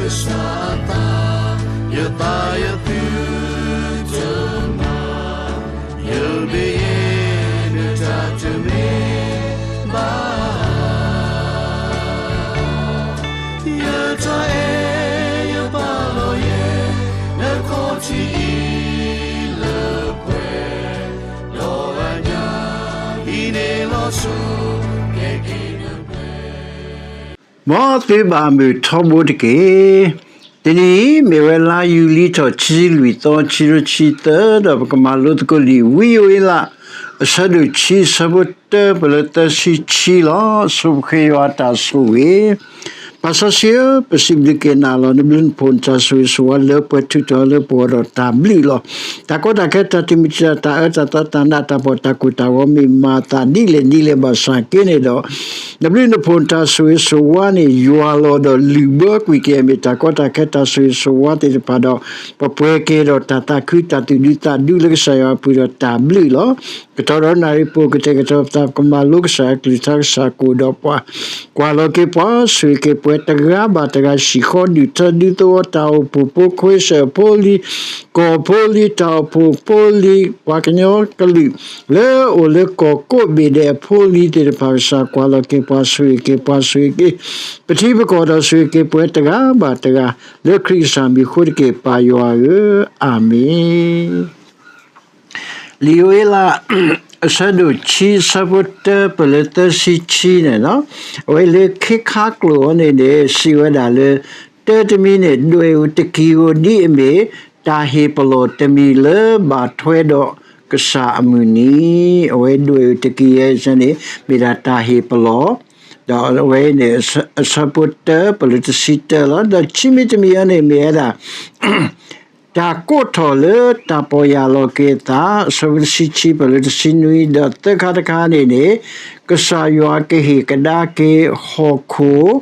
ကစၢ်အသး, ယသးယသုတမၤ, ယမ့ၢ်ယဲနတၢ်တမ့ၢ်ဘၣ်. ယတၢ်အဲၣ်ယပာ်လီၤယဲ နခီၣ်ထံးအံၤလၢပှဲၤ, ဒီးအညၣ်အံၤန့ၣ်လီၤဆီ ကဲက့ၤနပှဲၤ မ်သုဘၣ်မုာ်ထီဘိတက့ၢ်. တနံၤအံၤ မ့ၢ်ဝဲလါယူၤလံထီၣ် ခံဆံလွံၢ်သီ ခံကထိခံဆံသၢ ဒီးပကမၤလိသကိးလံာ် ဝံယိၤအ့လး အဆၢဒိၣ်ခံ အဆၢဖိတၢ ပလၢသၢဆံခံလီၤ. ဆိပဃ့ယွၤအတၢ်ဆိၣ်ဂ့ၤ. ပၢ်စီဆှံဧၢ, ပစံးဘျုးက့ၤနၤလီၤ. နဘျုးနဖှိၣ်နတၢ်ဆိၣ်ဂ့ၤဆိၣ်ဝါလၢပှဲၤထုးထီၣ်လၢပဂီၢ်ဒီးတၢ်ဘျုးလီၤ. တၢ်ကီတၢ်ခဲ တၢ်တမုာ်တၢ် တၢ်အၢတၢ်သီ တၢ်နးတၢ်ဖှီၣ် တၢ်ကိၢ်တၢ်ဂီၤ မ့ၢ်မၤအသးဒ်လဲၣ်ဒ်လဲၣ်ဘၣ်ဆၣ်က့န့ၣ်ဒီး နဘျုးနဖှိၣ်နတၢ်ဆိၣ်ဂ့ၤဆိၣ်ဝါန့ၣ် ယွၤလီၤဒီး လုၢ်ဘၢကွံာ်က့ၤ မ့ၢ်တၢ်ကီတၢ်ခဲ တၢ်ဆိၣ်ဂ့ၤဆိၣ်ဝါသ့ၣ်တဖၣ်ဒီး ပပှဲၤက့ၤဒီးတၢ်သးခု တၢ်သူၣ်ဒူသးဒူလၢကစၢ်ယွၤအပူၤဒီးတၢ်ဘျုးလီၤ. ကတီၢ်ဒီးနၣ်ရံၣ်ပူၤ ကတဲာ်ကတီၤပသး ပကမၤလိကစၢ်အကလုၢ်ကထါ ကစၢ်ကအိၣ်ဒီးပှၤ ကွၢ်လီၤက့ၤပှၤ ဆိၣ်ဂ့ၤက့ၤပှၤတဂၤဘၣ်တဂၤ ဟံၣ်ဃီဒူၣ်ထၢဒူသဝီ တၢ်အိၣ်ဖှိၣ်ဖိ ခွဲးစၢၣ်ဖိလံၤ ကီၢ်ဖိလံၤ တၢ်အိၣ်ဖှိၣ်ဖိလံၤ ပှၤကညီကလုာ် လၢအအိၣ်လၢကီၢ်ကိးဘ့ၣ်ဒဲးအဖိလံၤသ့ၣ်တဖၣ် ကစၢ်ကွၢ်လီၤက့ၤပှၤ ဆိၣ်ဂ့ၤက့ၤပှၤ ဆိၣ်ဂ့ၤက့ၤ ပထံပကီၢ်ဒီးဆိၣ်ဂ့ၤက့ၤပှၤတဂၤဘၣ်တဂၤ လၢခရံာ်ကစၢ်မံၤအဃိတက့ၢ် ပၢ်ယွၤဧၢ, အၤမ့ၣ်. လံာ်ယိၤအ့လး အဆၢဒိၣ်ခံ အဆၢဖိတၢ ပလၢသၢဆံခံန့ၣ်လီၤ. အဝဲလၢခ့ခါကျိာ်အီၤန့ၣ်န့ၣ် စံးဝဲဒၣ်လၢ တၢတမံၤန့ၣ် ဒွဲၣ်အုၣ်တကံၢ်ဧိၤဒ်အမ့ၢ် တၢ်ဟ့ၣ်ပလီၢ်တမံၤလၢဘၣ်ထွဲဒီးကစၢ်အမုၢ်နံၤ, အဝဲဒွဲၣ်အုၣ်တကံၢ်အံၤန့ၣ် မ့ၢ်ဒၣ်တၢ်ဟ့ၣ်ပလီၢ်, ဒီးအဝဲန့ၣ် အဆၢဖိတၢ ပလၢတဆံတၢလီၤ. ဒီးခံမံၤတမံၤအံၤန့ၣ်မ့ၢ်ဝဲဒၣ် တၢ်ကိးထီၣ်လၢတၢ်ပီၢ်ယၢ်လီၤက့ၤအသး အဆၢဖိတဆံခံ ပလၢတဆံနွံ ဒီးသၢခါတခါန့ၣ်န့ၣ် ကစၢ်ယွၤကဟ့ၣ်ကဒါက့ၤဟီၣ်ခိၣ်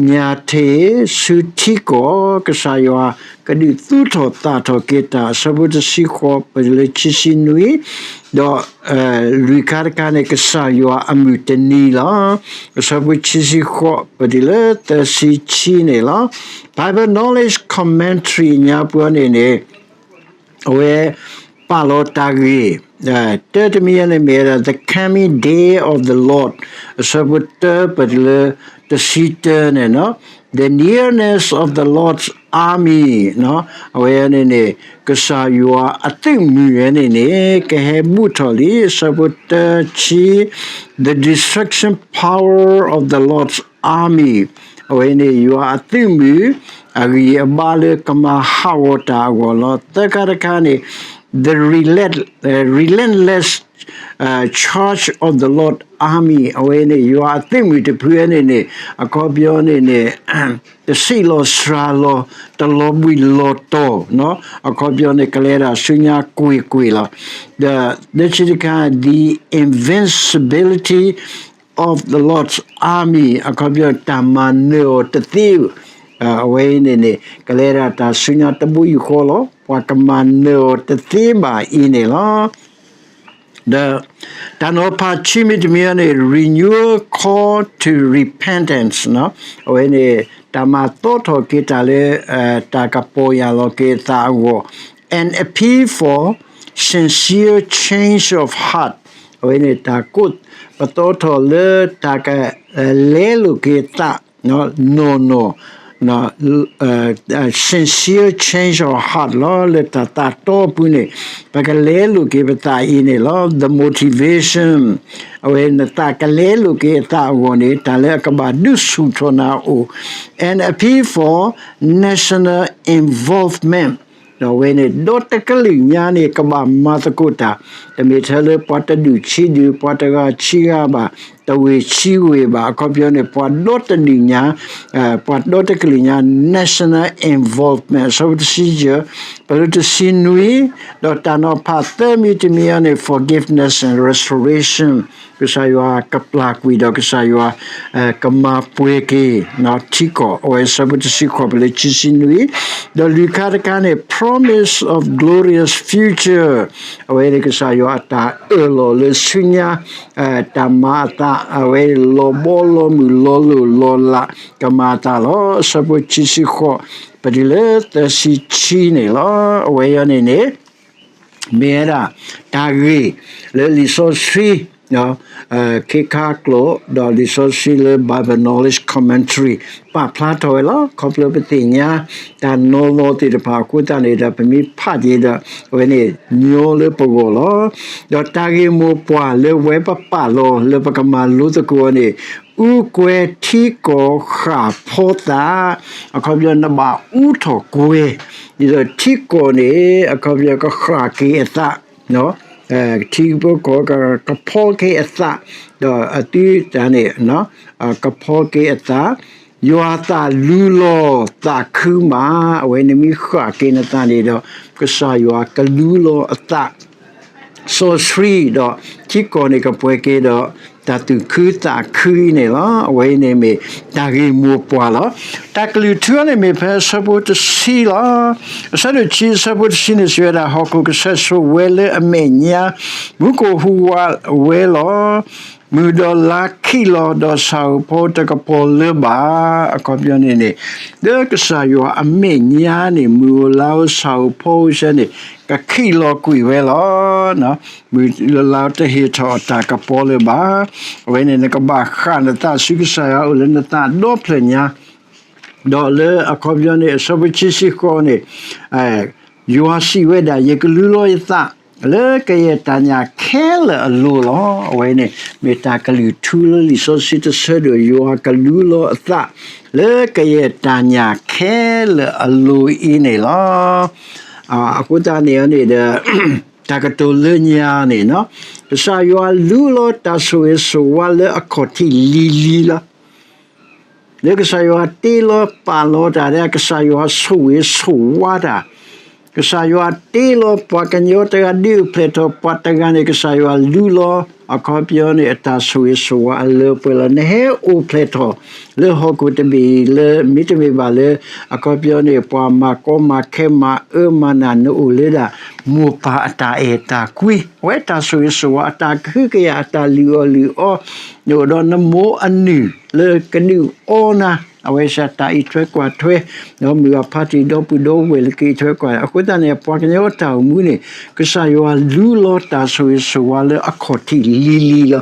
ညၣ်ထ့ၣ်ဆူထံကီၢ်, ကစၢ်ယွၤကဒုးသူထီၣ်သၣ်ထီၣ်က့ၤတၢ် အဆၢဖိတဆံဃိး ပတုၤလၢခံဆံနွံ, ဒီး လွံၢ်ခါတခါန့ၣ် ကစၢ်ယွၤအမုၢ်တနံၤလီၤ. အဆၢဖိခံဆံဃိး ပတုၤလၢသၢဆံခံန့ၣ်လီၤ. Bible Knowledge Commentary ညါပူၤန့ၣ်န့ၣ် အဝဲပာ်လီၤတၢ်ဂ့ၢ် တၢတမံၤန့ၣ်မ့ၢ်ဝဲဒၣ် The Coming Day of the Lord အဆၢဖိတၢ ပတုၤလၢတဆံတၢန့ၣ်လီၤ. The nearness of the Lord's army အဝဲန့ၣ်န့ၣ် ကစၢ်ယွၤအသုးမုၢ်ဝဲန့ၣ်န့ၣ် ကဟဲဘူးထီၣ်လံ အဆၢဖိတၢဆံ The destruction power of the Lord's army အဝဲန့ၣ် ယွၤအသုးမုၢ် အဂံၢ်အဘါလၢကမၤဟးဂီၤတၢ်အဂီၢ်လီၤ. သၢခါတခါန့ၣ် the relent- relentless charge of the Lord's army အဝဲန့ၣ် ယွၤအသုးမုၢ်တဖုန့ၣ်န့ၣ် အခီပညီန့ၣ်န့ၣ် တဆံးလီၤစှၤလီၤ တလီၤဘှံးလီၤတီၤ အခီပညီန့ၣ် ကလဲၤဒၣ်ဆူညါကွ့ၢ်ကွ့ၢ်လီၤ. ဒီး သၢဆံတခါ the invincibility of the Lord's army အခီပညီ တၢ်မၤနၢၤအီၤတသ့ အဝဲအံၤန့ၣ်န့ၣ် ကလဲၤဒၣ်တၢ်ဆူညါတဘိယူၢ်ဃီလီၤ. ပှၤကမၤနၢၤအီၤတသ့ဘၣ်အံၤန့ၣ်လီၤ. ဒီးတၢ်နီၤဖးခံမံၤတမံၤန့ၣ် renewal call to repentance အဝဲန့ၣ် တၢ်မၤသီထီၣ်က့ၤတၢ်လၢ တၢ်ကပီၢ်ယၢ်လီၤက့ၤအသးအဂီၢ် an appeal for sincere change of heart အဝဲန့ၣ် တၢ်ကိးပသီထီၣ်လၢတၢ်ကလဲလိာ်က့ၤအသး နီၢ်နီၢ် sincere change of heart လီၤ. လၢတၢ်သးတီအပူၤန့ၣ် ပကလဲလိာ်က့ၤပသးအံၤန့ၣ်လီၤ. The motivation အဝဲနသးကလဲလိာ်က့ၤအသးအဂီၢ်န့ၣ် တၢ်လၢအကဘၣ်ဒုးဆူၣ်ထီၣ်နၤအိၣ် an appeal for national involvement ဒီးအဝဲန့ၣ် ဒီတကလုာ်ညါန့ၣ် ကဘၣ်မၤသကိးတၢ်, တမ့ၢ်ထဲလၢပှၤတဒူၣ်ဆံဒူၣ် ပှၤတဂၤဆံဂၤဘၣ်, တဝ့ၢ်ဆံဝ့ၢ်ဘၣ်, အခီပညီန့ၣ် ပှၤဒီတဒူၣ်ညါ, ပှၤဒီတကလုာ်ညါ national involvement အဆၢဖိတဆံယဲၢ်, ပလၢတဆံနွံ, ဒီးတၢ်နီၤဖးသၢမံၤတမံၤအံၤန့ၣ် forgiveness and restoration ကစၢ်ယွၤကပျၢ်ကွံာ်ဒီးကစၢ်ယွၤ ကမၤပှဲၤက့ၤ ထံကီၢ် အဝဲဆၢဖိတဆံဃိး ပလၢခံဆံနွံ, ဒီးလွံၢ်ခါတခါန့ၣ် promise of glorious future အဝဲန့ၣ်ကစၢ်ယွၤအတၢ်အၢၣ်လီၤလၢဆူညါ တၢ်မၤအသး အဝဲလီၤဘီလီၤမုၢ်လီၤလိၢ်လီၤလး ကမၤအသးလီၤ. အဆၢဖိခံဆံဃိး ပတုၤလၢသၢဆံခံန့ၣ်လီၤ. အဝဲအံၤန့ၣ်န့ၣ် မ့ၢ်ဝဲဒၣ် တၢ်ဂ့ၢ်လၢလံာ်စီဆှံ ခ့ခါကျိာ် ဒီးလံာ်စီဆှံလၢ Bible Knowledge Commentary ပာ်ဖျါထီၣ်ဝဲလီၤ. ခီဖျိပသ့ၣ်ညါ တၢ်နီၤလီၤသ့ၣ်တဖၣ်အဃိသတးန့ၣ်ဒီး ပမ့ၢ်ဖးက့ၤဒီး အဝဲန့ၣ် ညီလၢပဂီၢ်လီၤ. ဒီးတၢ်ဂ့ၢ်မိၢ်ပှၢ်လၢဝဲပပာ်လီၤလၢပကမၤလိသကိးအီၤန့ၣ် အူကွဲၤထံကီၢ်ဃၣ်ဖီသး အခီပညီနဘၣ်အူထီၣ်ကွဲၤ, ဒ်သိးထံကီၢ်န့ၣ် အခီပညီကဃၣ်က့ၤအသး ထံဖိကီၢ်ကဖီက့ၤအသး, ဒီးအသုတၢ်န့ၣ် ကဖီက့ၤအသး, ယွၤသးလူလီၤသးခုမး, အဝဲန့ၣ်မ့ၢ်ဃၣ်က့ၤနသးန့ၣ်ဒီး ကစၢ်ယွၤကလူလီၤအသး စီဆှံဒီး ထံကီၢ်န့ၣ်ကပှဲၤက့ၤဒီး တၢ်သူၣ်ခုသးခုအံၤန့ၣ်လီၤ. အဝဲအံၤန့ၣ်မ့ၢ်တၢ်ဂ့ၢ်မိၢ်ပှၢ်လီၤ. တၢ်ကလုၢ်ထူအံၤန့ၣ်မ့ၢ်ဖဲအဆၢဖိတဆံလီၤ. အဆၢဒိၣ်ခံအဆၢဖိတဆံန့ၣ် စံးဝဲဒၣ် ဟီၣ်ခိၣ်ကစၢ်ဆိၣ်ဝဲလၢအမဲာ်ညါ, မူခိၣ်ဟူးဝးဝဲလီၤ. မုၢ်ဒီးလါခံးလီၤ ဒီးဆၣ်ဧိၤဖီဧိၤတကပီၤလၢၤဘၣ်. အခီပညီန့ၣ်န့ၣ် လၢကစၢ်ယွၤအမဲာ်ညါန့ၣ် မုၢ်ဧိၤလါဧိၤဆၣ်ဧိၤဖီဧိၤစဲန့ၣ် ကခံးလီၤကွံာ်ဝဲလီၤ. မုၢ်လါတဟ့ၣ်ထီၣ်အတၢ်ကပီၤလၢၤဘၣ်. အဝဲန့ၣ်နကဘၣ်ဃၣ်နသးဆူကစၢ်ယွၤအအိၣ်လၢနသးဒီဖျၢၣ်ညါ ဒီးလၢအခီပညီန့ၣ် အဆၢဖိခံဆံဃိးန့ၣ် ယွၤစံးဝဲဒၣ် ယကလူလီၤယသး လၢကယဲၢ်တၢ်ညၣ်ခဲလၢာ်အလိၤလီၤ. အဝဲန့ၣ် မ့ၢ်တၢ်ကလုၢ်ထူလၢလံာ်စီဆှံတဆၢဒိၣ် ယွၤကလူလီၤအသး လၢကယဲၢ်တၢ်ညၣ်ခဲလၢာ်အလိၤအံၤန့ၣ်လီၤ. အဃိသတးန့ၣ်န့ၣ်ဒီး တၢ်ကတိၤလၢညါန့ၣ် ကစၢ်ယွၤလူလီၤတၢ်ဆိၣ်ဂ့ၤဆိၣ်ဝါလၢအခီၣ်ထံးလံၤလံၤလီၤ. လၢကစၢ်ယွၤတ့လီၤပာ်လီၤတၢ်ဒီး ကစၢ်ယွၤဆိၣ်ဂ့ၤဆိၣ်ဝါတၢ်, ကစၢ်ယွၤတ့လီၤပှၤကညီတဂၤဒုးအိၣ်ဖျဲၣ်ထီၣ် ပှၤတဂၤန့ၣ် ကစၢ်ယွၤလူလီၤ အခီပညီန့ၣ် အတၢ်ဆိၣ်ဂ့ၤဆိၣ်ဝါအလၢပှဲၤလီၤ. နဟဲအိၣ်ဖျဲၣ်ထီၣ်လၢဟီၣ်ခိၣ်တဘ့ၣ်အံၤလၢ မ့တမ့ၢ်ဘၣ်လၢ အခီပညီန့ၣ် ပှၤမၤကီမၤခဲမၤအၢမၤနး နအိၣ်လၢဒၣ် မိၢ်ပၢ်အတၢ်အဲၣ်တၢ်ကွံ, အဝဲတၢ်ဆိၣ်ဂ့ၤဆိၣ်ဝါ အတၢ်ကဟုကယာ် အတၢ်လုၢ်အီၣ်လုၢ်အီ နအိၣ်ဒီးနမိၢ်အနုၢ်လၢကဒုးအီနၤ, အဝဲစ့ၢ်တၢ်အံးထွဲကွၢ်ထွဲ, ဒီးမုၢ်အဖါတံၢ်ဒီပုၢ်ဒီဝဲၢ်လၢကအံးထွဲကွၢ်, အဃိသတးန့ၣ် ပှၤကညီအတၢ်အိၣ်မူန့ၣ် ကစၢ်ယွၤလူလီၤတၢ်ဆိၣ်ဂ့ၤဆိၣ်ဝါလၢအခီၣ်ထံးလံၤလံၤလီၤ.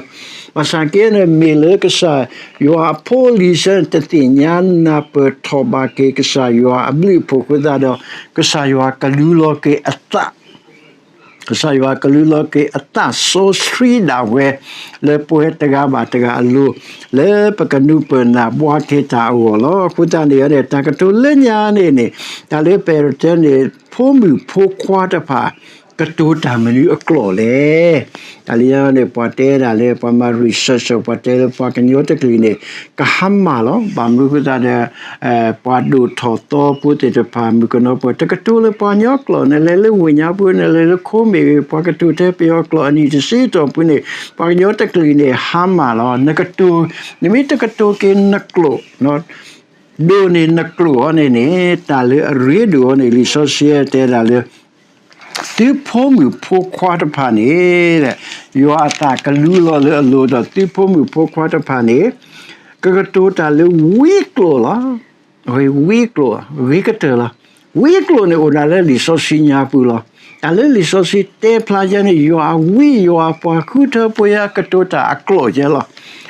ဘၣ်ဆၣ်က့န့ၣ် မ့ၢ်လၢကစၢ်ယွၤအဖိအလံၤစ့ၢ်န့ၣ် တသ့ၣ်ညါနၢ်ပၢၢ်ထီၣ်ဘၣ်က့ၤကစၢ်ယွၤအဘျုးအဖှိၣ်အဃိသတးဒီး ကစၢ်ယွၤကလူလီၤက့ၤအသး ကစၢ်ယွၤကလူလီၤက့ၤအသးစီဆှံဒၣ်ဝဲ လၢပဝဲတဂၤဘၣ်တဂၤအလိၤ လၢပကနုာ်ပၢၢ်နၢ်ဘှါက့ၤတၢ်အဂီၢ်လီၤ. အဃိသတးန့ၣ်န့ၣ် တၢ်ကတိၤလၢညါန့ၣ်န့ၣ် တၢ်လၢပအဲၣ်ဒိးတဲန့ၣ် ဖိမုၣ်ဖိခွါတဖၣ် ကတိၤတၢ်မနုၤအကျိာ်လဲၣ်. တၢ်လၢညါန့ၣ် ပှၤတဲဒၣ်လၢ ပှၤမၤ research ပှၤတဲလၢပှၤကညီတကလုာ်န့ၣ် ကဟါမၢ်လီၤ. ဘၣ်မနုၤအဃိသတးဒီး ပှၤဒိၣ်ထီၣ်သီဖိသ့ၣ်တဖၣ် မုၣ်ကနီၤပှၤ တကတိၤလၢပှၤကညီကျိာ် နလဲၤလၢဝ့ၢ်ညါပူၤ နလဲၤလၢခိမ့ၣ်ဂ့ၤ ပှၤကတိၤထဲပယီၤကျိာ်အနံၣ်တဆံတီၢ်ပူၤန့ၣ် ပှၤကညီတကလုာ်န့ၣ် ဟါမၢ်လီၤ. နကတိၤ နမ့ၢ်တကတိၤက့ၤနကျိာ် ဒိၣ်န့ၢ်နကျိာ်အီၤန့ၣ်န့ၣ် တၢ်လၢအရ့ဒိၣ်အီၤန့ၣ် လံာ်စီဆှံတဲဒၣ်လၢ သုဖိမုၣ်ဖိခွါတဖၣ်န့ၣ် ယွၤအသးကလူလီၤလၢအလိၤဒီး သုဖိမုၣ်ဖိခွါတဖၣ်န့ၣ် ကကတိၤတၢ်လၢဝံကျိာ်လီၤ. ဝံကျိာ် ဂ့ၤကတၢၢ်လီၤ. ဝံကျိာ်န့ၣ် အိၣ်ဒၣ်လၢလံာ်စီဆှံညါပူၤလီၤ. တၢ်လၢလံာ်စီဆှံတဲဖျါယဲန့ၣ် ယွၤအဝံ ယွၤပှၤဃုထၢပှဲၤအကတိၤတၢ်အကျိာ်ယဲလီၤ.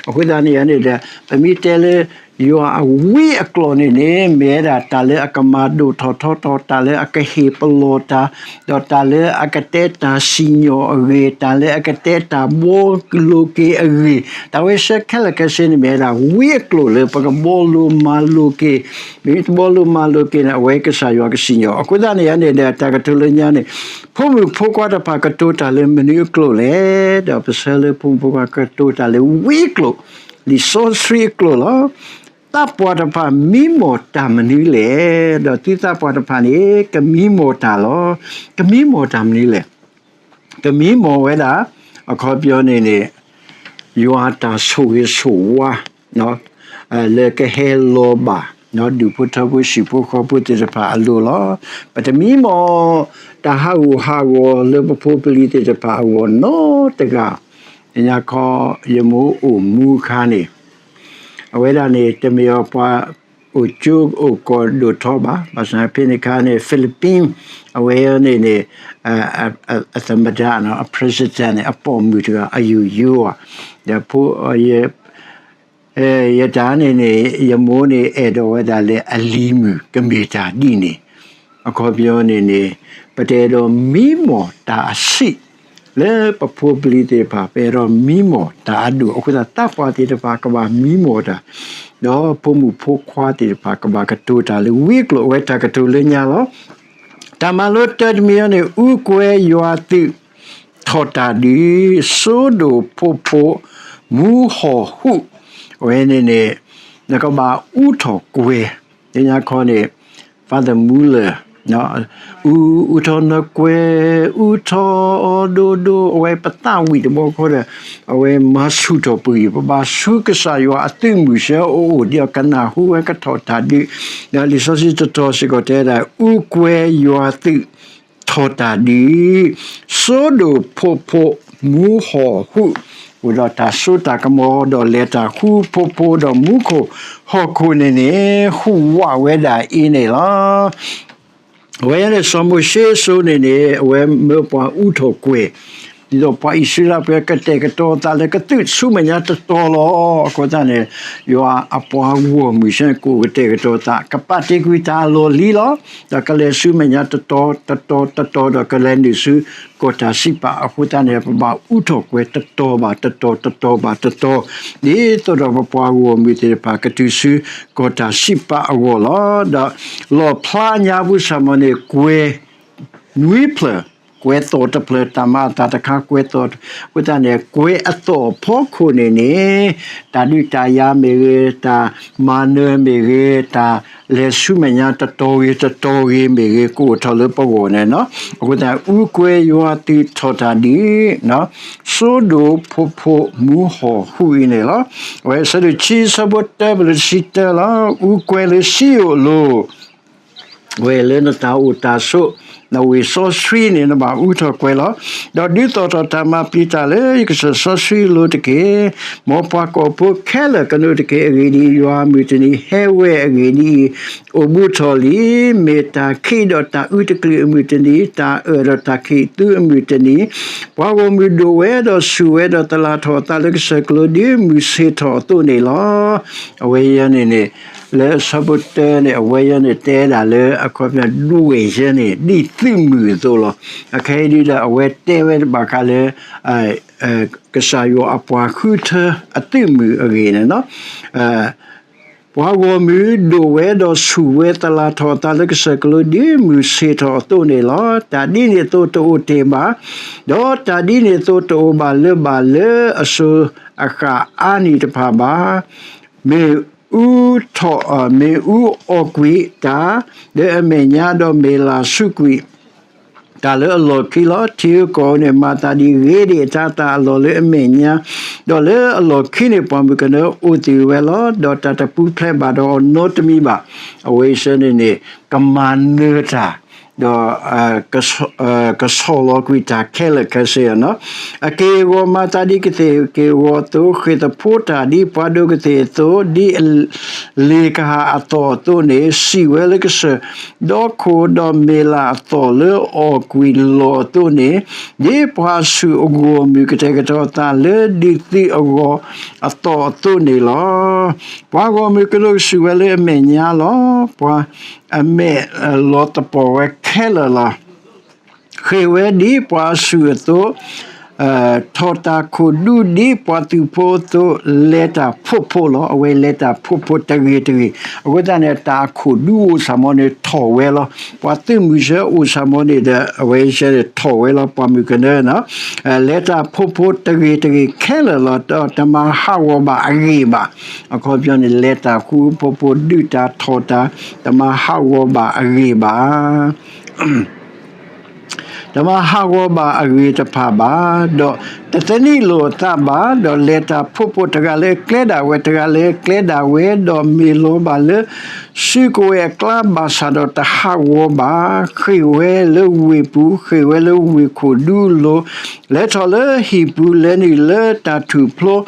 အဃိသတးန့ၣ်န့ၣ်ဒီး ပမ့ၢ်တဲလၢ ယွၤအဝံအကျိာ်န့ၣ်န့ၣ် မ့ၢ်ဝဲဒၣ်တၢ်လၢအကမၤဒိၣ်ထီၣ်ထီထီၣ် တၢ်လၢအကဟ့ၣ်ပလီၢ်တၢ် ဒီးတၢ်လၢအကတဲတၢ်စံၣ်ညီၣ်အဂ့ၢ် တၢ်လၢအကတဲတၢ်ဘှီလိၤက့ၤအဂ့ၢ် တၢ်ဝဲဆၢခဲလၢာ်ခဲဆ့န့ၣ် မ့ၢ်ဝဲဒၣ်ဝံအကျိာ်လၢပကဘှီလိၤမၤလိၤက့ၤ, မ့ၢ်တဘှီလိၤမၤလိၤက့ၤန့ၣ် အဝဲကစၢ်ယွၤကစံၣ်ညီၣ်. အဃိသတးန့ၣ်န့ၣ်ဒီး တၢ်ကတိၤလၢညါန့ၣ် ဖိမုၣ်ဖိခွါတဖၣ်ကတိၤတၢ်လၢမနုၤအကျိာ်လဲၣ်, ဒီးပဆၢလၢဖိမုၣ်ဖိခွါကတိၤတၢ်လၢဝံအကျိာ်, လံာ်စီဆှံအကျိာ်လီၤ. သးပှၢ်တဖၣ်မံမီၢ်တၢ်မနုၤလဲၣ်, ဒီးသုသးပှၢ်တဖၣ်န့ၣ် ကမံမီၢ်တၢ်လီၤ. ကမံမီၢ်တၢ်မနုၤလဲၣ်. ကမံမီၢ်ဝဲဒၣ် အခီပညီန့ၣ်န့ၣ် ယွၤတၢ်ဆိၣ်ဂ့ၤဆိၣ်ဝါ လၢကဟဲလီၤဘၣ် ဒူၣ်ဖိထၢဖိဟံၣ်ဖိဃီဖိသ့ၣ်တဖၣ်အလိၤလီၤ. ပတမံမီၢ်တၢ်ဟးဂူာ်ဟးဂီၤလၢပဖိပလံၤသ့ၣ်တဖၣ်အဂီၢ်နီတဂၤ, ညါခီ ယမိၢ်အိၣ်မူအခါန့ၣ် အဝဲဒၣ်န့ၣ် တမ့ၢ်အပှၤအိၣ်ကၠိအိၣ်ကီၢ်ဒိၣ်ထီဘၣ်, ဘၣ်ဆၣ်ဖဲန့ၣ်အခါန့ၣ် Philippine အဝဲန့ၣ်န့ၣ် အသမ္မတ အ president န့ၣ် အပိာ်မုၣ်တဂၤ အယိာ်ယိာ်ဧါ, ဒီးဖိ ယတၢ်န့ၣ်န့ၣ် ယမိၢ်န့ၣ်အဲၣ်ဒိးဝဲဒၣ်လၢအလံၤမုၣ်ကမ့ၢ်တၢ်ဒ်န့ၣ်, အခီပညီန့ၣ်န့ၣ် ပတအဲၣ်ဒိးမံမီၢ်တၢ်အဆံး လၢပဖိပလံၤသ့ၣ်တဖၣ် ပအဲၣ်ဒိးမံမီၢ်တၢ်အဒိၣ်, အဃိသတးသးပှၢ်သ့ၣ်တဖၣ်ကဘၣ်မံမီၢ်တၢ်, ဒီးဖိမုၣ်ဖိခွါသ့ၣ်တဖၣ်ကဘၣ်ကတိၤတၢ်လၢဝံကျိာ် အဝဲတၢ်ကတိၤလၢညါလီၤ. တၢ်မၤလိတၢ်တမံၤအံၤန့ၣ် အူကွဲယွၤသုး ထီၣ်တၢ်ဒုး စိဒိၣ်ဖိဖိ မူဟီၣ်ဟူး, အဝဲန့ၣ်န့ၣ် နကဘၣ်အူထီၣ်ကွဲၤ, လၢညါခီန့ၣ် Father Muller အူ အူထီၣ်နကွဲၤ အူထီၣ်ဒိၣ်ဒိၣ် အဝဲပသးဝံၣ်တဘျီဃီဒီး အဝဲမၤဆူၣ်ထီၣ်ပဂံၢ် ပဘၣ်ဆူကစၢ်ယွၤအသုးမုၢ်ဆၢအိၣ်အိၣ် ဒ်အကနၢ်ဟူဝဲကထီၣ်တၢ်ဒုး, ဒီးလံာ်စီဆှံတတီၤစ့ၢ်ကီးတဲဒၣ် အူကွဲၤယွၤသုး ထီၣ်တၢ်ဒုး စိဒိၣ်ဖိဖိ မူဟီၣ်ဟူး, အိၣ်ဒီးတၢ်စိတၢ်ကမီၤ ဒီးလဲၤတၢ်ဃူဖိဖိ ဒီးမူခိၣ်ဟီၣ်ခိၣ်န့ၣ်န့ၣ် ဟူးဝးဝဲဒၣ်အံၤန့ၣ်လီၤ. အဝဲန့ၣ် စီၤမိၤၡ့အစိၤန့ၣ်န့ၣ် အဝဲမၢပှၤအူထီၣ်ကွဲၤ, ဒ်သိးပှၤအံၣ်စရ့လးဖိကတဲာ်ကတီၤသးလၢကသုးဆူမဲာ်ညါတတီၤလီၤ. အဃိသတးန့ၣ် ယွၤအပှၤဂီၢ်မုၢ်ဆၢန့ၣ် ကအိၣ်ကတဲာ်ကတီၤသး ကပာ်တ့ၢ်ကွံာ်တၢ်အလီၢ်လံၤလီၤ. ဒီးကလဲၤဆူမဲာ်ညါတတီၤ တတီၤ တတီၤ ဒီးကလဲၤနုာ်ဆူကီၢ်တၢ်စံးပာ်အဃိသတးန့ၣ် ပဘၣ်အူထီၣ်ကွဲၤတတီၤဘၣ်တတီၤ တတီၤဘၣ်တတီၤ ဒ်သိးဒီးပပှၤဂီၢ်မုၢ်သ့ၣ်တဖၣ်ကတုၤဆူကီၢ်တၢ်စံးပာ်အဂီၢ်လီၤ. ဒီးလီၣ်ဖျါညါပူၤစၢ်မီၤန့ၣ် ကွဲၤ နွံဖျၢၣ်, ကွဲၤသီၣ်တဖျၢၣ် တၢ်မၤအသးတခါ ကွဲၤသီၣ်, အဃိသတးန့ၣ် ကွဲၤအသီၣ်အဖီခိၣ်န့ၣ်န့ၣ် တၢ်ဒုးတၢ်ယၤမ့ၢ်ဂ့ၤ, တၢ်မၤနၢၤမ့ၢ်ဂ့ၤ, တၢ်လဲၤဆူမဲာ်ညါတတီၤဂ့ၤတတီၤဂ့ၤမ့ၢ်ဂ့ၤ ကအိၣ်ထီၣ်လၢပဂီၢ်န့ၣ်လီၤ. အဃိသတး အူကွဲၤယွၤသုးထီၣ်တၢ်ဒုး စိဒိၣ်ဖိဖိ မူဟီၣ်ဟူးအံၤန့ၣ်လီၤ. အဝဲအဆၢဒိၣ်ခံ အဆၢဖိတၢ ပလၢတဆံတၢလီၤ. အူကွဲၤလၢစံယိၣ်အလိၤ ဝဲလၢနတၢ်အိၣ်တၢ်ဆိး နဝ့ၢ်စီဆှံန့ၣ် နဘၣ်အူထီၣ်ကွဲၤလီၤ. ဒီးဒုးသီၣ်ထီၣ်တၢ်မၤပျံၤတၢ်လၢယကစၢၢ်စီဆှံအလိၤတက့ၢ်. မ်ပှၤကီၢ်ဖိခဲလၢာ်ကနိးတက့ၢ်. အဂ့ၢ်ဒ်အံၤ, ယွၤအမုၢ်တနံၤ ဟဲဝဲအဂ့ၢ်ဒ်အံၤ, အိၣ်ဘူးထီၣ်လံ. မ့ၢ်တၢ်ခံးဒီးတၢ်အုတကလုာ်အမုၢ်တနံၤ, တၢ်အၢၣ်ဒီးတၢ်ခံးသူအမုၢ်တနံၤ, ပှၤဂီၢ်မုၢ်ဒိၣ်ဝဲဒီးဆူၣ်ဝဲဒီးသလၣ်ထီၣ်အသးလၢကစၢၢ်ကျိၤ ဒ်မုၢ်ဆ့ၣ်ထီၣ်အသိးန့ၣ်လီၤ. အဝဲယဲန့ၣ်န့ၣ် လၢအဆၢဖိတၢန့ၣ် အဝဲယဲန့ၣ်တဲဒၣ်လၢ အခီပညီဒွဲၣ်ယဲန့ၣ် ဒ်သုးမုၢ်အသိးလီၤ. အခဲအံၤဒ်ဒီး အဝဲတဲဝဲဘၣ်ဃးလၢ ကစၢ်ယွၤအပှၤဃုထၢအသုးမုၢ်အဂ့ၢ်န့ၣ်လီၤ. ပှၤဂီၢ်မုၢ်ဒိၣ်ဝဲဒီးဆူၣ်ဝဲသလၣ်ထီၣ်အသးလၢကစၢၢ်ကျိၤ ဒ်မုၢ်ဆ့ၣ်ထီၣ်အသိးန့ၣ်လီၤ. တၢ်ဒ်န့ၣ်အသိးတအိၣ်တ့ၢ်ဘၣ်, ဒီးတၢ်ဒ်န့ၣ်အသိးတအိၣ်ဘၣ်လၢဘၣ်လၢအစိၤအဃၣ်အါနံၣ်တဖၣ်ဘၣ်. မ့ၢ်အူထီၣ်, မ့ၢ်အူအီၣ်ကွံာ်တၢ်လၢအမဲာ်ညါ, ဒီးမ့ၢ်လၢ်ဆူးကွံာ် တၢ်လၢအလီၢ်ခံလီၤ. ထံဧၢ, ကီၢ်ဧၢန့ၣ် မၤသးဒ်အံၤ, ဂ့ၤဒံးအတၢ်အသးအလီၢ်လၢအမဲာ်ညါ, ဒီးလၢအလီၢ်ခံန့ၣ် ပှၢ်မုၢ်ကနၢအိၣ်သ့ၣ်ဝဲလီၤ. ဒီးတၢ်တပူၤဖျဲးဘၣ်ဒီးအီၤနီတမံၤဘၣ်. အဝဲအံၤစ့ၢ်န့ၣ်န့ၣ် ကမၤနၢၤတၢ် ဒီး ကဆီၣ်လီၤကွံာ်တၢ်ခဲလၢာ်ခဲဆ့လီၤ. အက့ၢ်အဂီၤမၤသးဒ်ကသ့ၣ်က့ၢ်ဂီၤအသိး, ဃ့ၢ်သဖှိတၢ်ဒ်ပှၤဒိၣ်ကသ့ၣ်အသိး, ဒ်အလ့ၣ်ကဟၣ်အသီၣ်အသိးန့ၣ်, စံၣ်ဝဲလၢကစၢၢ်ဒီခိၣ်, ဒီးမ့ၢ်လၢ်အသီၣ်လၢအီၣ်ကွံာ်လီၢ်အသိးန့ၣ်, ဒ်ပှၤဆူၣ်အဂီၢ်မုၢ်ကတဲာ်ကတီၤအသးလၢဒုးသုးအဂီၢ်အသီၣ်အသိးန့ၣ်လီၤ. ပှၤဂီၢ်မုၢ်ကနၢကစူၢ်ဝဲလၢအမဲာ်ညါလီၤ. ပှၤအမဲာ်လီၤသပီၢ်ဝဲခဲလၢာ်လီၤ. ဃ့ၢ်ဝဲဒ်ပှၤဆူၣ်အသိး, ထီၣ်တၢ်ခိၣ်ဒူဒ်ပှၤသုးဖိအသိး, လဲၤတၢ်ဖှိၣ်ဖိလီၤ. အဝဲလဲၤတၢ်ဖှိၣ်ဖိတဂ့ၤတဂ့ၤ, အဃိသတးန့ၣ် တၢ်အခိၣ်ဒူအိၣ်စ့ၢ်မီၤန့ၣ်ထီၣ်ဝဲလီၤ. ပှၤသုးမုၢ်ဆၢအိၣ်စ့ၢ်မီၤန့ၣ်ဒီး အဝဲစ့ၢ်န့ၣ်ထီၣ်ဝဲလီၤ. ပှၢ်မုၢ်ကနၢန့ၣ် လဲၤတၢ်ဖှိၣ်ဖိတဂ့ၤတဂ့ၤခဲလၢာ်လီၤ. ဒီးတမၤဟးဂီၤဘၣ်အဂ့ၢ်ဘၣ်. အခီပညီန့ၣ် လဲၤတၢ်ဃူဖိဖိ ဒုးတၢ်ထီၣ်တၢ်, တမၤဟးဂီၤဘၣ်အဂ့ၢ်ဘၣ်. တမၤဟးဂီၤဘၣ်အဂ့ၢ်တဖၣ်ဘၣ်. ဒီး နတနံၣ်လိာ်အသးဘၣ်, ဒီးလဲၤတၢ်ဖှိၣ်ဖိတဂၤလၢအကျဲဒၣ်ဝဲ, တဂၤလၢအကျဲဒၣ်ဝဲ, ဒီးမ့ၢ်လီၤဘၣ်လၢ စုကဝဲၤအကျါ ဘၣ်ဆၣ်ဒီးတဟးဂီၤဘၣ်, ဃ့ၢ်ဝဲလၢဝ့ၢ်ပူၤ, ဃ့ၢ်ဝဲလၢဝ့ၢ်ခိၣ်ဒူလိၤ, လဲၤထီၣ်လၢဟံၣ်ပူၤ, လဲၤနုာ်လၢတၢ်ထူၣ်ဖျိ ဒ်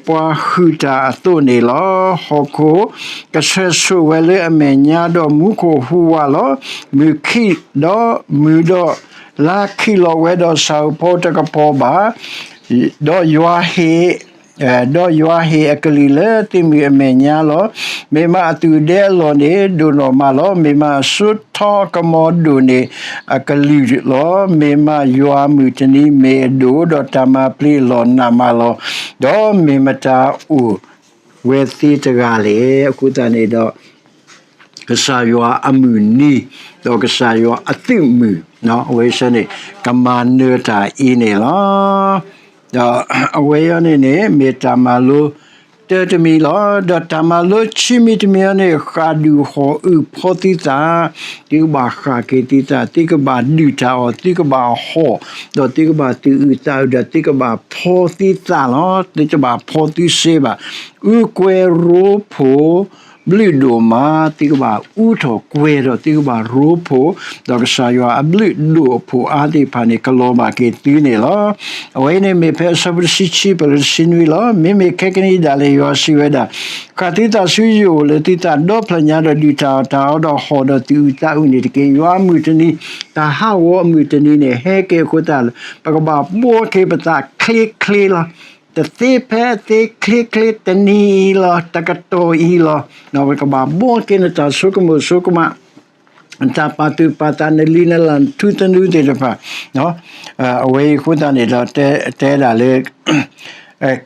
ပှၤဟုၣ်တၢ်အသိးန့ၣ်လီၤ. ဟီၣ်ခိၣ်ကဆှဲၣ်ဆိၣ်ဝဲလၢအမဲာ်ညါ, ဒီးမူခိၣ်ဟူးဝးလီၤ. မုၢ်ခံဒီးမုၢ်ဒီး လါခံလီၤဝဲဒီးဆၣ်ဧိၤဖီတကပီၤဘၣ်, ဒီးယွၤဟ့ၣ် ဒီးယွၤဟ့ၣ်အကလုၢ်လၢသုမုၢ်အမဲာ်ညါလီၤ. မ့ၢ်မးအသူၣ်ဒဲအလီၢ်န့ၣ် ဒိၣ်နီၢ်မးလီၤ. မ့ၢ်မးအစိထီကမီၤဒိၣ်န့ၣ် အကလုၢ်လီၤ. မ့ၢ်မးယွၤအမုၢ်တနံၤမ့ၢ်အဒိၣ်, ဒီးတၢ်မၤပျ့ၤအလီၢ်နးမးလီၤ. ဒီးမ့ၢ်မတၤအိၣ်ဝဲသ့တဂၤလဲၣ်. အဃိသတးန့ၣ်ဒီး ကစၢ်ယွၤအမုၢ်နံၤ, ဒီးကစၢ်ယွၤအသုးမုၢ်, အဝဲဆၢန့ၣ် ကမၤနၢၤတၢ်အံၤန့ၣ်လီၤ. ဒီးအဝဲအံၤန့ၣ်န့ၣ် မ့ၢ်တၢ်မၤလိတၢတမံၤလီၤ. ဒီးတၢ်မၤလိဆံမံၤတမံၤအံၤန့ၣ် ဃၣ်ဒုၣ်ဟီၣ်အုၣ်ဖီသုသး, သုကဘၣ်ဃၣ်က့ၤသုသး, သုကဘၣ်ဒုၣ်တၢ်အီၣ်, သုကဘၣ်ဟီၣ်, ဒီးသုကဘၣ်သူၣ်အုးသးအုး, ဒီးသုကဘၣ်ဖီသုသးလီၤ. သုတဘၣ်ဖီသုစ့ဘၣ်. အူကွဲၤရိဖှိၣ် ဘျုးဒိၣ်မး, သုကဘၣ်အူထီၣ်ကွဲၤဒီးသုကဘၣ်ရိဖှိၣ်, ဒီးကစၢ်ယွၤအဘျုးဒိၣ်အဖှိၣ်အါသ့ၣ်တဖၣ်န့ၣ် ကလီၤဘၣ်က့ၤသုန့ၣ်လီၤ. အဝဲအံၤန့ၣ်မ့ၢ်ဖဲအဆၢဖိတဆံခံ ပလၢတဆံနွံလီၤ. မ့မ့ၢ်ခဲကနံၣ်အံၤဒၣ်လဲာ်ယွၤစံးဝဲဒၣ်, ဃၣ်သုသးဆူယအိၣ်လၢသုသးဒီဖျၢၣ်ညါ, ဒီးဒုၣ်တၢ်အီၣ်တၢ်အီ, ဒီးဟီၣ်ဒီးသူၣ်အုးသးအုးန့ၣ်တက့ၢ်. ယွၤအမုၢ်တနံၤ, တၢ်ဟးဂီၤအမုၢ်တနံၤန့ၣ် ဟဲက့ၤအဃိသတး, ပကဘၣ်ဘှီက့ၤပသးချ့ချ့လီၤ. တသ့ဖဲအသ့ချ့ချ့တနံၤအံၤလီၤ, တကတီၢ်အံၤလီၤ. ပကဘၣ်ဘှီက့ၤနတၢ်ဆိကမိၣ်ဆိကမး, နတၢ်ပာ်သူၣ်ပာ်သး, နလံာ်နလၢ်, နထူသနူသ့ၣ်တဖၣ်, အဝဲအံၤအဃိသတးန့ၣ်ဒီး တဲဒၣ်လၢ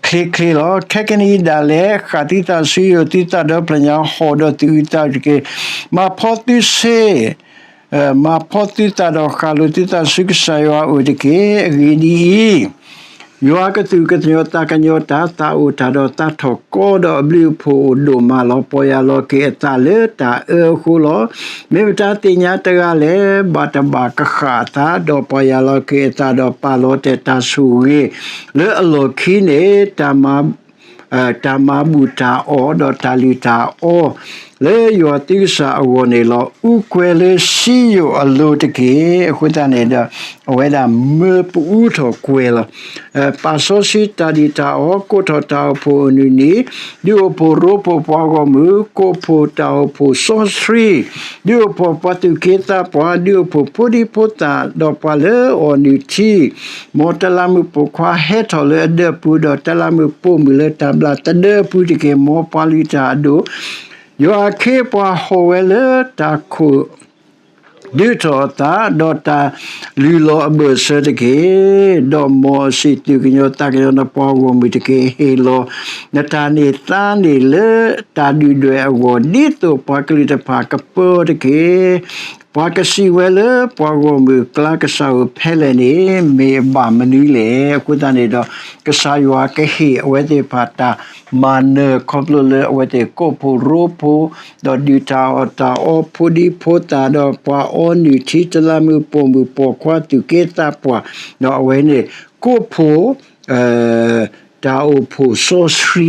ချ့ချ့လီၤ. ခဲကနံၣ်အံၤဒၣ်လဲာ် ဃၣ်သုသးဆူယအိၣ်, သုသးဒီဖျၢၣ်ညါ, ဟီၣ်ဒီးသူၣ်အုးသးအုးတက့ၢ်. မၤဖီသုစ့, မၤဖီသုသးဒီးဃၣ်လိာ်သုသးဆူကစၢ်ယွၤအအိၣ်တက့ၢ်. အဂ့ၢ်ဒ်အံၤ, ယွၤကသူၣ်ကညီၤသးကညီၤတၢ်, သးအိၣ်တၢ်ဒီးသးထီၣ်ကီဒီးအဘျုးအဖှိၣ်အိၣ်ဒိၣ်မးလီၤ. ပီၢ်ယၢ်လီၤက့ၤအသးလၢတၢ်အၢအဃိလီၤ. မ့ၢ်မတၤသ့ၣ်ညါတဂၤလဲၣ်, ဘၣ်တဘၣ်ကဃၣ်အသး, ဒီးပီၢ်ယၢ်လီၤက့ၤအသးဒီးပာ်လီၤတဲာ်တၢ်ဆိၣ်ဂ့ၤလၢအလီၢ်ခံန့ၣ်, တၢ်မၤ တၢ်မၤဘူၣ်တၢ်အီၣ်, ဒီးတၢ်လုၢ်တၢ်အီလၢယွၤသုကစၢ်အဂီၢ်န့ၣ်လီၤ. အူကွဲၤလၢစံယိၣ်အလိၤတက့ၢ်. အဃိသတးန့ၣ်ဒီး အဝဲဒၣ်မၢပအူထီၣ်ကွဲၤလီၤ. ပာ်စီဆှံတၢ်ဒုၣ်တၢ်အီၣ်, ကိးထီၣ်တၢ်အိၣ်ဖှိၣ်အနုၢ်နံၤ, ဒုးအိၣ်ဖှိၣ်ရိဖှိၣ်ပှၤဂီၢ်မုၢ်, ကိးဖှိၣ်တၢ်အိၣ်ဖှိၣ်စီဆှံ, ဒုးအိၣ်ဖှိၣ်ပှၤသူၣ်က့သးပှၢ်, ဒုးအိၣ်ဖှိၣ်ဖိဒံဖိသၣ်, ဒီးပှၤလၢအအီၣ်နုၢ်ထံ မ်တလးမုၢ်ပိာ်ခွါဟဲထီၣ်လၢအဒၢးပူၤ, ဒီးတလးမုၢ်ပိာ်မုၣ်လၢတၢ်ဘျၣ်သဒၢအပူၤတက့ၢ်. မ်ပှၤလုၢ်တၢ်အဒိၣ်, ယွၤအခ့အပှၤဟီၣ်ဝဲလၢတၢ်ခိၣ် ဒုးထီၣ်အသး, ဒီးတၢ်လုၢ်လီၤအဘၢၣ်စၢၤတက့ၢ်. ဒီးမ်အစံၣ်သူၣ်ကညီၤသးကညီၤနပှၤဂီၢ်မုၢ်တက့ၢ်. ဟ့ၣ်လီၤနတၢ်န့ၢ်သါန့ၢ်လၢတၢ်ဒုၣ်ဒွဲၣ်အဂီၢ်, ဒ်သိးပှၤကလုာ်တဖၣ်ကပၢအီၤတက့ၢ်. ပှၤကစံးဝဲလၢပှၤဂီၢ်မုၢ်အကျါ, ကစၢ်ဧၢ, ဖဲလဲၣ်န့ၣ် မ့ၢ်အဘၣ်မနုၤလဲၣ်. အဃိသတးန့ၣ်ဒီး ကစၢ်ယွၤကဟ့ၣ်အဝဲသ့ၣ်တဖၣ်တၢ်မၤနၢၤ ခီဖျိလၢအဝဲသ့ၣ်ကိးဖှိၣ်ရိဖှိၣ်, ဒီးဒုၣ်တၢ်အီၣ်တၢ်အီ, ဖိဒံဖိသၣ်, ဒီးပှၤအီနုၢ်ထံ, တလးမုၢ်ပိာ်မုၣ်, ပိာ်ခွါ, သူၣ်က့သးပှၢ်, ဒီးအဝဲန့ၣ် ကိးဖှိၣ် တၢ်အိၣ်ဖှိၣ်စီ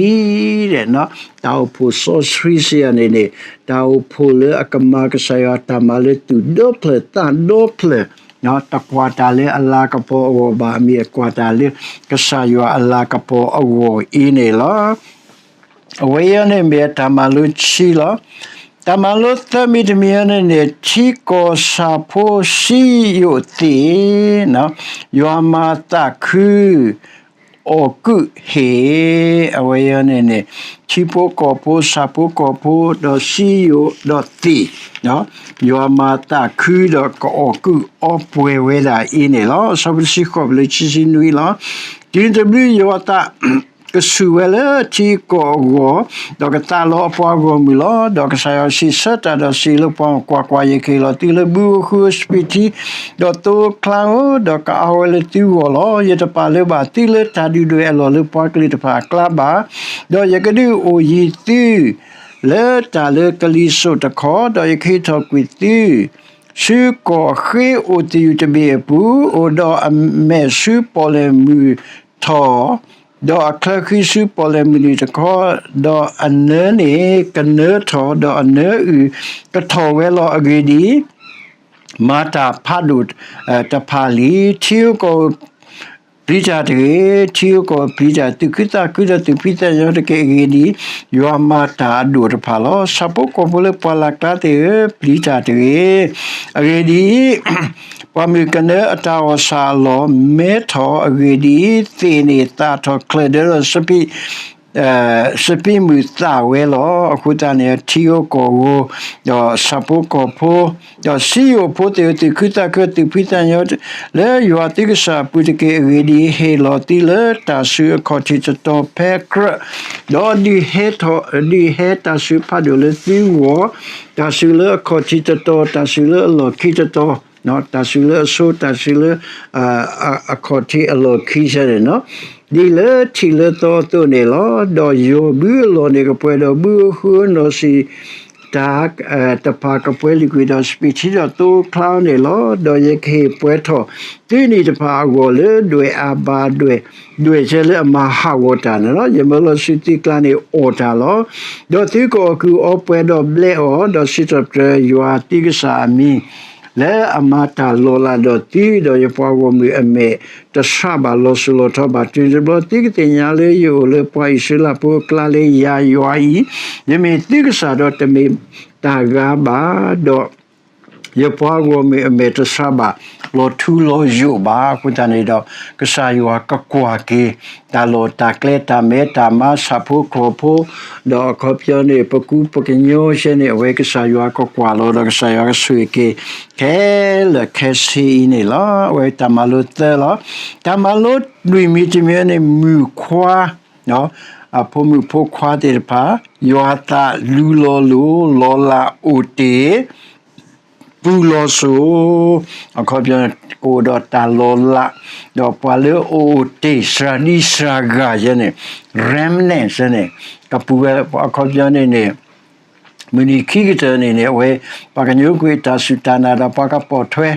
ဆှံ, တၢ်အိၣ်ဖှိၣ်စီဆှံစံးယၤန့ၣ်န့ၣ်, တၢ်အိၣ်ဖှိၣ်လၢအကမၤကစၢ်ယွၤတၢ်မၤလၢသူၣ်ဒီဖျၢၣ်သးဒီဖျၢၣ်, တကွၢ်တၢ်လၢအလၤကပီၤအဂီၢ်ဘၣ်, မ့ၢ်အကွၢ်တၢ်လၢကစၢ်ယွၤအလၤကပီၤအဂီၢ်အံၤန့ၣ်လီၤ. အဝဲအံၤန့ၣ်မ့ၢ်တၢ်မၤလိခံလီၤ. တၢ်မၤလိသၢမံၤတမံၤအံၤန့ၣ်န့ၣ် ထံကီၢ်ဆၣ်ဖိစံယိၣ်သ့ၣ်, ယွၤမၤသးခု အီၣ်ကုးဟ့ၣ်, အဝဲအံၤန့ၣ်န့ၣ် ထံဖိကီၢ်ဖိ ဆၣ်ဖိကီၢ်ဖိ ဒီးစံယိၣ်ဒီးသ့ၣ်, ယွၤမၤသးခုဒီးကအီၣ်ကုးအီပှဲၤဝဲဒၣ်အံၤန့ၣ်လီၤ. အဆၢဖိတဆံဃိးလၢခံဆံနွံလီၤ. တုၤတဘျုးယွၤသး ကဆူၣ်ဝဲလၢထံကီၢ်အဂီၢ်, ဒီးကသးလီၤအပှၤဂီၢ်မုၢ်လီၤ. ဒီးကစၢ်ယွၤစံးဆၢတၢ်ဒီးစံးလၢပှၤ, ကွၢ်ကွၢ်, ယကဟ့ၣ်လီၤသုလၢဘုဧိၤဃုဧိၤစပံးထံ, ဒီးသိချါဧိၤ, ဒီးကအါဝဲလၢသုဂီၢ်လီၤ. ယတပာ်လၢၤဘၣ်သုလၢတၢ်ဒုၣ်ဒွဲၣ်အလီၢ်လၢပှၤကလုာ်တဖၣ်အကျါဘၣ်, ဒီးယကဒုးအိၣ်ယံၤသု လၢတၢ်လၢကလံၤစိးတခီ, ဒီးယကဟ့ၣ်ထီၣ်ကွံာ်သု ဆူကီၢ်ဃ့အိၣ်သယုၢ်တဘ့ၣ်အပူၤ, အိၣ်ဒီးအမဲာ်ဆူပီၣ်လဲၣ်မုၢ်ထီၣ်, ဒီးအချၢဃံဆူပီၣ်လဲၣ်မုၢ်နုာ်တခီ, ဒီးအနၢန့ၣ်ကနၢထီၣ်, ဒီးအနၢအုၣ်ကထီၣ်ဝဲလီၤ. အဂ့ၢ်ဒ်အံၤ, မၤတၢ်ဖးဒိၣ်တဖၣ်လံ. ထံဧိၤကီၢ်ဧိၤပျံၤတၢ်တဂ့ၤ, ထံဧိၤကီၢ်ဧိၤပျံၤတၢ်, သူၣ်ခုသးခုဒီးသူၣ်ဖှံသးညီတက့ၢ်. အဂ့ၢ်ဒ်အံၤ, ယွၤမၤတၢ်အဒိၣ်တဖၣ်လီၤ. ဆၣ်ဖိကီၢ်ဖိလၢပှၢ်လၢ်ကျါသ့ၣ်ဧၢ, ပျံၤတၢ်တဂ့ၤ. အဂ့ၢ်ဒ်အံၤ, ပှၤမုၣ်ကနၢအတၢ်အီၣ်ဆၣ်အလီၢ်မဲထီၣ်. အဂ့ၢ်ဒ်အံၤ, သ့ၣ်န့ၣ်သၣ်ထီၣ်ချၢၣ်ဒၢဒီး စပံးမုၢ်သၣ်ဝဲလီၤ. အဃိသတးန့ၣ် ထံဧိၤကီၢ်ဧိၤ, ဒီးဆၣ်ဖိကီၢ်ဖိ, ဒီးစံယိၣ်ဖိသ့ၣ်ဧၢ, သူၣ်ခုသးခု, သူၣ်ဖှံသးညီလၢယွၤသုကစၢ်အပူၤတက့ၢ်. အဂ့ၢ်ဒ်အံၤ, ဟ့ၣ်လီၤသုလၢတၢ်ဆူအခီၣ်ထံးတတီၤဖဲကြၢး, ဒီးဒုးဟဲထီၣ်, ဒုးဟဲတၢ်ဆူဖးဒိၣ်လၢသုဂီၢ်, တၢ်ဆူလၢအခီၣ်ထံးတတီၤ, တၢ်ဆူလၢအလီၢ်ခံတတီၤ, တၢ်ဆူလၢအဆိ, တၢ်ဆူလၢ အခီၣ်ထံးအလီၢ်ခံဆၢန့ၣ်လီၤ. ဒ်လၢထံးလၢသီအသိးန့ၣ်လီၤ. ဒီးယီၢ်ဘုအလီၢ်န့ၣ်ကပှဲၤဒီးဘုအဃၢ, နီၣ်စံၣ်တၢ်တဖၣ်ကပှဲၤလိာ်ကွံာ်ဒီးစပံးထံဒီးသိချါန့ၣ်လီၤ. ဒီးယကဟ့ၣ်ပှဲၤထီၣ်သုနံၣ်တဖၣ်အဂီၢ်လၢ ဒွဲၣ်အါဘါဒွဲၣ်, ဒွဲၣ်ဆၢလၢအမၤဟးဂီၤတၢ်န့ၣ်လီၤ. ယမၢလီၤဆူသုကျါန့ၣ်အီၣ်တၢ်လီၤ. ဒီးသုကအီၣ်ကုၢ်အီပှဲၤဒီးဘျဲးအီၤ, ဒီးစံးထီၣ်ပတြၢၤယွၤသုကစၢ်အမံၤ လၢအမၤတၢ်လီၤလးဒီးသု, ဒီးယပှၤဂီၢ်မုၢ်အမဲာ်တဆှးဘၣ်လီၤစိၤလီၤထီဘၣ်. တုၤတဘျီ သုကသ့ၣ်ညါလၢယအိၣ်လၢပှၤအံၣ်စရ့လးဖိအကျါလၢယၤယွၤအံၤ, ယမ့ၢ်သုကစၢ်ဒီးတမ့ၢ်တၢ်ဂၤဘၣ်, ဒီးယပှၤဂီၢ်မုၢ်အမဲာ်တဆှးဘၣ်လီၤထူလီၤယိာ်ဘၣ်. အဃိသတးန့ၣ်ဒီး ကစၢ်ယွၤကကွၢ်က့ၤ တၢ်လီၢ်တၢ်ကျဲ တၢ်မဲတၢ်မါ ဆၣ်ဖိကီၢ်ဖိ, ဒီးအခီပညီန့ၣ် ပကူပကညီဆဲန့ၣ် အဝဲကစၢ်ယွၤကကွၢ်လီၤ ဒီးကစၢ်ယွၤကဆိၣ်ဂ့ၤက့ၤ ခဲလၢာ်ခဲဆ့အံၤန့ၣ်လီၤ. အဝဲတၢ်မၤလိသၢလီၤ. တၢ်မၤလိလွံၢ်မံၤတမံၤန့ၣ် မုၣ်ခွါ, အဖိမုၣ်ဖိခွါသ့ၣ်တဖၣ် ယွၤသးလူလီၤလိၤ လီၤလးအိၣ်တ့ၢ် ပူၤလီၤစိၤ, အခီပညီန့ၣ် ကအိၣ်ဒီးတၢ်လီၤလး, ဒီးပှၤလၢအအိၣ်တ့ၢ် စှၤဒံစှၤဂၤယဲန့ၣ် remnant န့ၣ် ကပူၤဝဲ အခီပညီန့ၣ်န့ၣ် မုၢ်နံၤခံကတၢၢ်န့ၣ်န့ၣ် အဝဲ ပှၤကညိကွံာ်တၢ်စူၢ်တၢ်နာ်ဒီးပှၤကပိာ်ထွဲ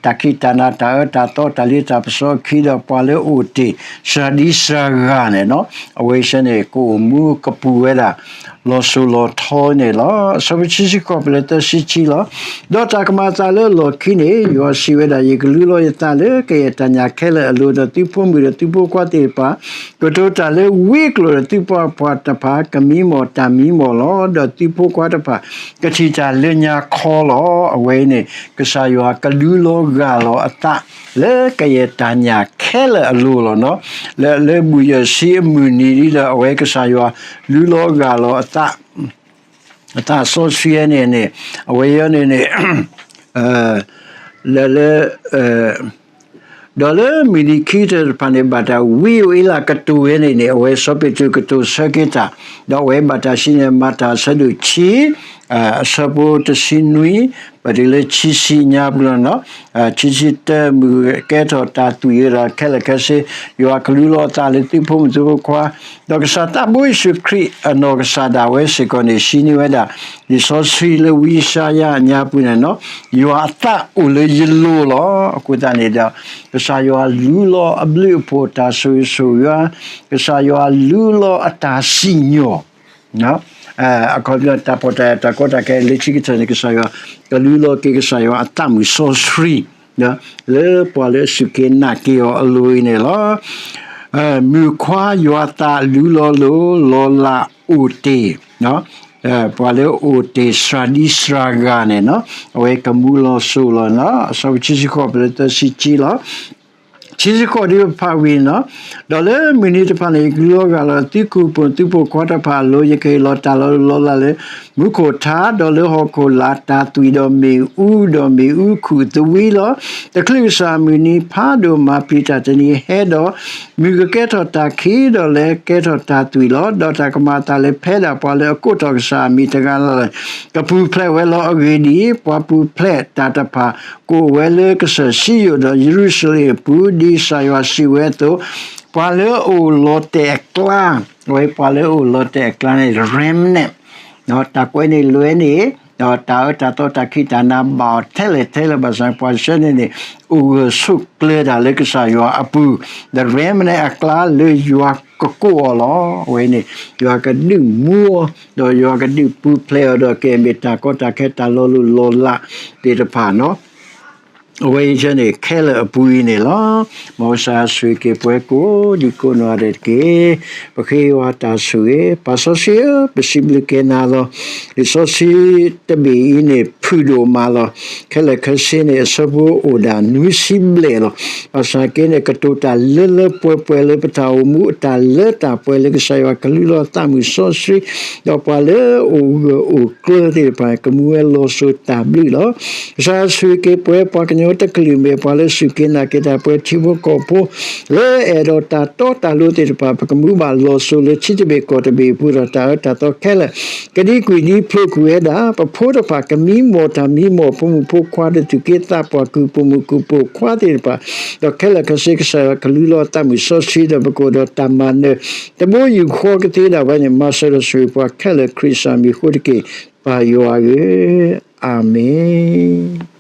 တၢ်ခံးတၢ်နၤ တၢ်အၢတၢ်သီ တၢ်လ့တၢ်ပစီအခံဒီး ပှၤလၢအအိၣ်တ့ၢ် စှၤဒံစှၤဂၤန့ၣ် အဝဲဆဲန့ၣ် ကအိၣ်မူကပူၤဝဲဒၣ် လီၤစိၤလီၤထီန့ၣ်လီၤ. အဆၢဖိဆံဆံဃိး ပလၢသၢဆံဆံလီၤ. ဒီးတၢ်ကမၤအသးလၢအလီၢ်ခံန့ၣ် ယွၤစံးဝဲဒၣ်, ယကလူလီၤယသးလၢကယဲၢ်တၢ်ညၣ်ခဲလၢာ်အလိၤ, ဒီးသုဖိမုၣ်ဒီးသုဖိခွါသ့ၣ်တဖၣ် ကတိၤတၢ်လၢဝံအကျိာ်ဒီး သုပှၤပှၤတဖၣ် ကမံမီၢ်တၢ်မံမီၢ်လီၤ. ဒီးသုဖိခွါတဖၣ် ကထံၣ်တၢ်လၢညါခီလီၤ. အဝဲအံၤန့ၣ် ကစၢ်ယွၤကလူလီၤဂၢ်လီၤအသး လၢကယဲၢ်တၢ်ညၣ်ခဲလၢာ်အလိၤလီၤနီၤ. လၢ လၢဘူၣ်ယဲၢ်ဆံအမုၢ်နံၤဒ်ဒီး အဝဲကစၢ်ယွၤလူလီၤဂၢ်လီၤအသး အသးစီဆှံန့ၣ်န့ၣ် အဝဲအံၤန့ၣ်န့ၣ် လၢ လၢ ဒီးလၢမုၢ်နံၤခံကတၢၢ်တဖၣ်န့ၣ် ဘၣ်တၢ်ဝံအိၣ်အ့လးကတိၤဝဲန့ၣ်န့ၣ် အဝဲစီၤပ့းတရူးကတိၤဆၢက့ၤတၢ်, ဒီးအဝဲဘၣ်တၢ်စံးန့ၣ် မၤတၢ်အဆၢဒိၣ်ခံ အဆၢဖိတဆံနွံ ပတုၤလၢခံဆံညါပူၤလီၤနီၤ. ခံဆံတၢ မုၢ်ကဲထီၣ်တၢ်သွံၣ်ဒီးခဲလၢာ်ခဲဆ့ ယွၤကလူလီၤအသးလၢသုဖိမုၣ်သုဖိခွါ, ဒီးကစၢ်သးဘိယ့ၣ်ၡူးခရံာ်အနီၢ်ကစၢ်ဒၣ်ဝဲစ့ၢ်ကီးန့ၣ် စံးန့ၢ်ဝဲဒၣ် လံာ်စီဆှံလၢဝံယၡါယၤအညါပူၤန့ၣ်နီၤ, ယွၤအသးအိၣ်လၢယလိၤလီၤ. အဃိသတးန့ၣ်ဒီး ကစၢ်ယွၤလူလီၤအဘျုးအဖှိၣ်တၢ်ဆိၣ်ဂ့ၤဆိၣ်ဝါ, ကစၢ်ယွၤလူလီၤအတၢ်စံၣ်ညီၣ် အခီပညီ တၢ်ဖှီၣ်တၢ်ယာ်တၢ်ကီတၢ်ခဲလၢခံကတၢၢ်န့ၣ် ကစၢ်ယွၤကလူလီၤက့ၤကစၢ်ယွၤအသးမုၢ်စီဆှံ လၢပှၤလၢအစူၢ်က့ၤနာ်က့ၤအီၤအလိၤအံၤန့ၣ်လီၤ. မုၣ်ခွါယွၤသးလူလီၤလိၤ လီၤလးအိၣ်တ့ၢ် ပှၤလၢအအိၣ်တ့ၢ်စှၤဒံစှၤဂၤန့ၣ်နီၤ အဝဲကမူလီၤစိၤလီၤနီၤ. အဆၢဖိခံဆံဃိး ပလၢသၢဆံခံလီၤ. ခံဆံဃိးဒ်ပဖးဝံၤန့ၣ်နီၤ, ဒီးလၢမုၢ်နံၤတဖၣ်န့ၣ် ယကလူလီၤဂၢ်လီၤ သုခိၣ်ပိၢ်သုပိာ်ခွါတဖၣ်အလိၤ, ယကဟ့ၣ်လီၤတၢ်လီၤလိၤလီၤလးလၢ မူခိၣ်ထါ, ဒီးလၢဟီၣ်ခိၣ်လာ်, တၢ်သွံၣ်ဒီးမ့ၣ်အူ, ဒီးမ့ၣ်အူခူၣ်သဝံလီၤ. တချုးကစၢ်အမုၢ်နံၤဖးဒိၣ်မၤပျံၤတၢ်တနံၤဟဲဒီး, မုၢ်ကကဲထီၣ်တၢ်ခံးဒီးလဲၤကဲထီၣ်တၢ်သွံၣ်လီၤ. ဒီးတၢ်ကမၤအသးလၢဖဲဒၣ်ပှၤလၢအကိးထီၣ်ကစၢ်အမံၤတဂၤလၢ်လၢ် ကပူၤဖျဲးဝဲလီၤ. အဂ့ၢ်ဒ်အံၤ, ပှၤပူၤဖျဲးတၢ်တဖၣ် ကအိၣ်ဝဲလၢကစၢၢ်စံယိၣ်ဒီးယရူၤၡလ့ၣ်အပူၤ, ဒ်ကစၢ်ယွၤစံးဝဲအသိး, ပှၤလၢအအိၣ်လီၤတဲာ်အကျါ, အဝဲပှၤလၢအအိၣ်လီၤတဲာ်အကျါန့ၣ် remnant တၢ်ကွဲးန့ၣ်လွဲန့ၣ် ဒီးတၢ်အၢတၢ်သီတၢ်ခံးတၢ်နၤဘၣ်အီၤထဲလဲၣ်ထဲလဲၣ်ဘၣ်ဆၣ် ပှၤဆှၢန့ၢ်န့ၣ် အိၣ်ဂၢၢ်ဆိးကျၢၤတၢ်လၢကစၢ်ယွၤအပူၤ, ဒီးရဲမနုၤအကျါလၢယွၤကကိးအီၤလီၤ. အဝဲန့ၣ် ယွၤကဒုးမူအီၤ, ဒီးယွၤကဒုးပူၤဖျဲးအီၤ ဒီးကဲမ့ၢ်တၢ်ကီတၢ်ခဲတၢ်လီၤလိၢ်လီၤလးသ့ၣ်တဖၣ်နီၤ အဝဲအံၤန့ၣ် ခဲလၢာ်အပူၤအံၤန့ၣ်လီၤ. မ်ကစၢ်ယွၤဆိၣ်ဂ့ၤက့ၤပှၤကိးဒံကိးနီၢ်ဂၤဒဲးတက့ၢ်. ပဃ့ယွၤတၢ်ဆိၣ်ဂ့ၤ, ပၢ်စီဆှံဧၢ, ပစံးဘျုးက့ၤနၤလီၤ. လံာ်စီဆှံတဘ့ၣ်အံၤန့ၣ် ဖုၣ်ဒိၣ်မးလီၤ. ခဲလၢာ်ခဲဆ့န့ၣ် အဆၢဖိအိၣ်ဒၣ်နွံဆံဘျဲၣ်လီၤ. ဘၣ်ဆၣ်က့န့ၣ် ကတိၤတၢ်လၢလၢပှဲၤပှဲၤလၢပတၢ်အိၣ်မူအတၢ်လၢတၢ်ပှဲၤလၢကစၢ်ယွၤကလုၢ်လီၤသးမုၢ်စီဆှံ, ဒီးပှၤလၢအအိၣ်ဂၢၢ်အိၣ်ကျၢၤသ့ၣ်တဖၣ် ကမူဝဲလီၤစိၤတၢ်ဘျုးလီၤ. ကစၢ်ယွၤဆိၣ်ဂ့ၤက့ၤပှၤ ပှၤကညီတကလုာ်မ့ၢ်ပှၤလၢစူၢ်က့ၤနာ်က့ၤတၢ် ပှၤထံဖိကီၢ်ဖိ လၢအဲၣ်ဒိးတၢ်တီတၢ်လိၤသ့ၣ်တဖၣ် ပကမူဘၣ်လီၤစိၤလၢထံတဘ့ၣ်ကီၢ်တဘ့ၣ်အပူၤဒီး တၢ်အၢတၢ်သီခဲလၢာ် ကဒံကွံာ်ဒံဖျိးကွံာ်ဝဲဒၣ် ပဖိတဖၣ်ကမံမီၢ်တၢ်မံမီၢ် ဖိမုၣ်ဖိခွါဒီးသူၣ်က့သးပှၢ် ကုၢ်ပိာ်မုၣ်ကုၢ်ပိာ်ခွါသ့ၣ်တဖၣ် ဒီးခဲလၢာ်ခဲဆ့ကစၢ်ယွၤကလုၢ်လီၤသးမုၢ်စီဆှံ ဒီးပကအိၣ်ဒီးတၢ်မၤနၢၤ တဘိယူၢ်ဃီကသ့ဒၣ်ဝဲန့ၣ် မၤစၢၤဒီးဆိၣ်ဂ့ၤပှၤခဲလၢာ်ခရံာ်စၢ်မံၤအဃိတက့ၢ် ပၢ်ယွၤဧၢ, အၤမ့ၣ်.